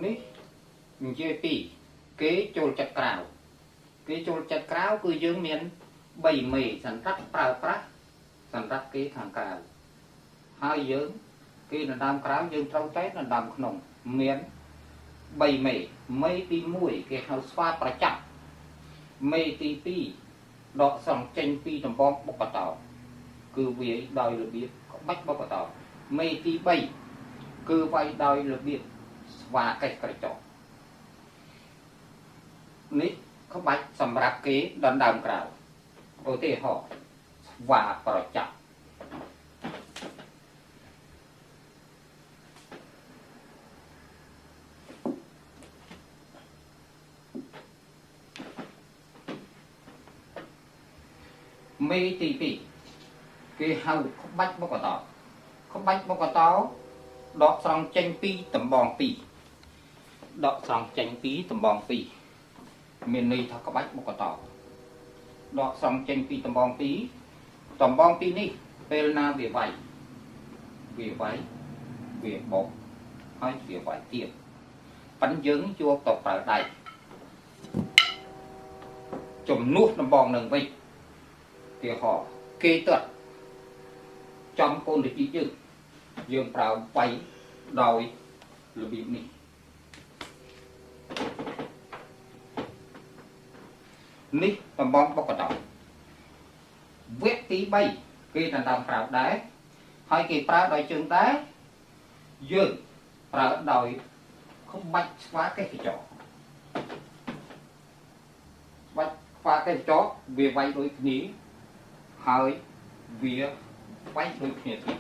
នេះនិយាយពីគេចូលចិត្តក្រៅគេចូលចិត្តក្រៅគឺយើងមាន3មេសម្រាប់ប្រើប្រាស់សម្រាប់គេខាងក្រៅហើយយើងគេដណ្ដើមក្រៅយើងត្រូវតែដណ្ដើមក្នុងមាន3មេមេទី1គេហៅស្វាប្រចាំមេទី2ដកស្រង់ចេញពីដំបងបុកតោគឺវាយដោយរបៀបក្បាច់បុកតោមេទី3គឺវាយដោយរបៀបស្វាកេះក្រចកនេះក្បាច់សម្រាប់គេដណ្ដើមក្រៅឧទាហរណ៍ស្វាប្រចាំមេទី2គេហៅក្បាច់បុកតោក្បាច់បុកតោដកស្រង់ចេញពីដំបង2ដកស្រង់ចេញពីដំបង2មានន័យថាក្បាច់បុកតោដកស្រង់ចេញពីដំបង2ដំបង2នេះពេលណាវាវាយវាវាយវាបុកហើយវាវាយទៀតប៉ិនយើងយកទៅប្រើដៃជំនួសដំបងនឹងវិញទីហោគេទាត់ចំកូនតិចយើងយើងប្រើវាយដោយរបៀបនេះនេះដំបងបុកតោវគ្គទី3គេដណ្ដើមក្រៅដែរហើយគេប្រើដោយជើងដែរយើងប្រើដោយក្បាច់ស្វាកេះកញ្ចក់ក្បាច់ស្វាកេះកញ្ចក់វាវាយដូចគ្នាហើយវាវាយដូចគ្នាទៀត